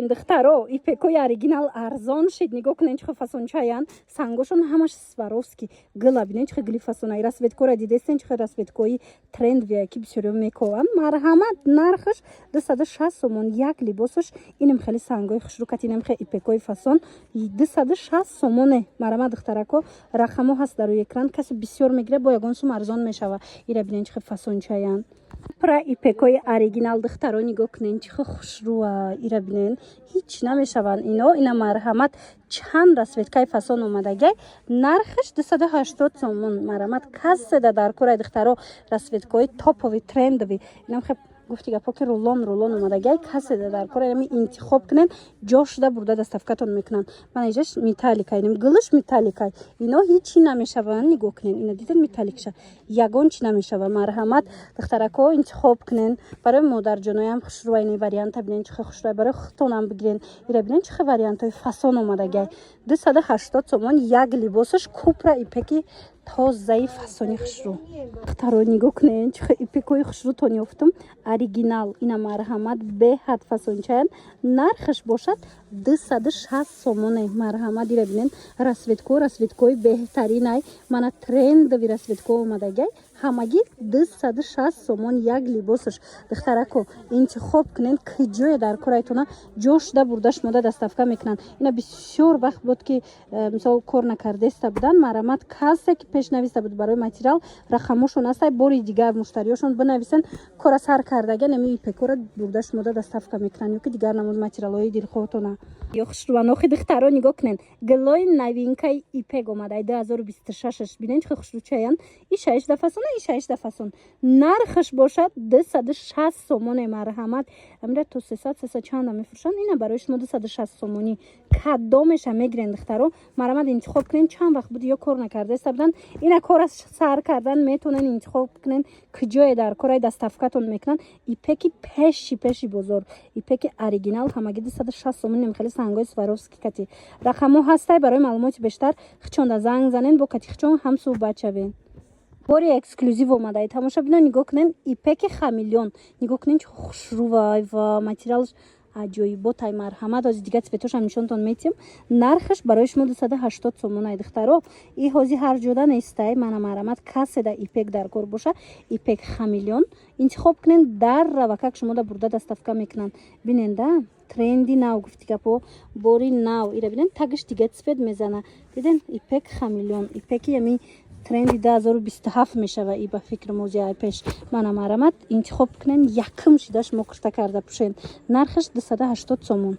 Духтаро, ипекои оригинал арзон шид. Нигоҳ кунен, чӣ хел фасончаян. Сангошон ҳамаш Сваровски. Гила бинен, чӣ хел гили фасонай. Расцветкора дидестен, чӣ хел расцветкои трендовые, ки бисёриё мекованд. Марҳамат, нархаш 260 сомон як либосаш. Инам хеле сангои хушрӯкат, инам хеле ипекои фасон, 260 сомоне. Марҳамат, духтарако, рақамҳо ҳаст дар рӯи экран. Касе бисёр мегирад, бо ягон сум арзон мешава. Ира бинен, чӣ хел фасончаян. Пра ипекои оригинал, духтаро, нигоҳ кунен, чӣ хел хушрӯа. Ира бинен, ҳеҷ намешаванд ино. Ина, марҳамат, чанд расцветкаи фасон омадагай. Нархаш 280 сомон. Марҳамат, каседа дар кораи, духтаро, расцветкаҳои топовый, трендовый. Инам хел, гуфти гапо, ки рулон рулон омадагай. Каседа дар кора, ами интихоб кунен, ҷо шуда бурда доставкатон мекунанд. Мана, иҷаш металликай, инам гулаш металликай. Ино ҳечи намешаванд. Нигоҳ кунен, ина диден, металликша, ягон чи намешава. Марҳамат, духтарако, интихоб кунен. Барои модарҷоноям хушрӯа. Ини варианта бинен, чӣ хел хушрӯа. Барои худтонам бигирен. Ира бинен, чӣ хел вариантҳои фасон омадагай. 280 сомон як либосаш. Купра ипеки тозаи фасони хушрӯ. Духтаро, нигоҳ кунен, чӣ хел ипекои хушрӯтон ёфтум, оригинал. Ина, марҳамат, беҳад фасончаян. Нархаш бошад 260 сомоне. Марҳамат, ира бинен, расцветко, расцветкои беҳтаринай. Мана, трендовый расцветко омадагай. Ҳамагӣ 260 сомон як либосаш. Духтарако, интихоб кунен, киҷое дар корайтона, ҷо шуда бурда шумода доставка мекунанд. Ина бисёр вақт буд, ки мисол кор накардеста буданд. Марҳамат, касе ки пеш нависта буд барои материал, рақамошон ҳастай. Бори дигар муштариёшон бинависанд, кора сар кардаган, ами ипекора бурда шумода доставка мекунанд ёки дигар намуд материалҳои дилхоҳтона. Ё хушрӯанохи, духтаро, нигоҳ кунен, гилои новинкаи ипек омадай, 2026-аш. Бинен, чӣ хел хушрӯчаян. И шашда фасона, и шашда фасон. Нархаш бошад 260 сомоне. Марҳамат, амира то 300, 300 чанда мефурӯшанд. Ина барои шумо 260 сомонӣ. Кадомеша мегирен, духтаро? Марҳамат, интихоб кунен. Чанд вақт буд, ё кор накардаиста буданд, ина кора сар кардан метавонен. Интихоб кунен, куҷое дар кораи, доставкатон мекунанд. Ипеки пеши пеши бозор, ипеки оригинал, ҳамагӣ 260 сомон. Хеле сангои Сваровски кати. Рақамҳо ҳастай. Барои маълумоти бештар хичонда занг занен, бо кати хичон ҳам суҳбат шавен. Бори эксклюзив омадай, тамошобино, нигоҳ кунен, ипеки хамелеон. Нигоҳ кунен, чӣ хушрӯвай ва материалаш аҷоиботай. Марҳамат, ҳози дигар цветошам нишонтон метиҳам. Нархаш барои шумо 280 сомонай. Духтаро, и ҳози ҳар ҷода нестай. Мана, марҳамат, каседа ипек дар кор боша, ипек хамелеон интихоб кунен, дар равакак шумода бурда доставка мекунанд. Бинен да, тренди нав, гуфти гапо, бори нав. Ира бинен, тагаш дига цвет мезана. Диден, ипек хамелеон, ипеки ами тренди 2027 мешава и, ба фикри мози ай пеш. Мана, марҳамат, интихоб кунен, якум шида шумо курта карда пӯшен. Нархаш 280 сомон.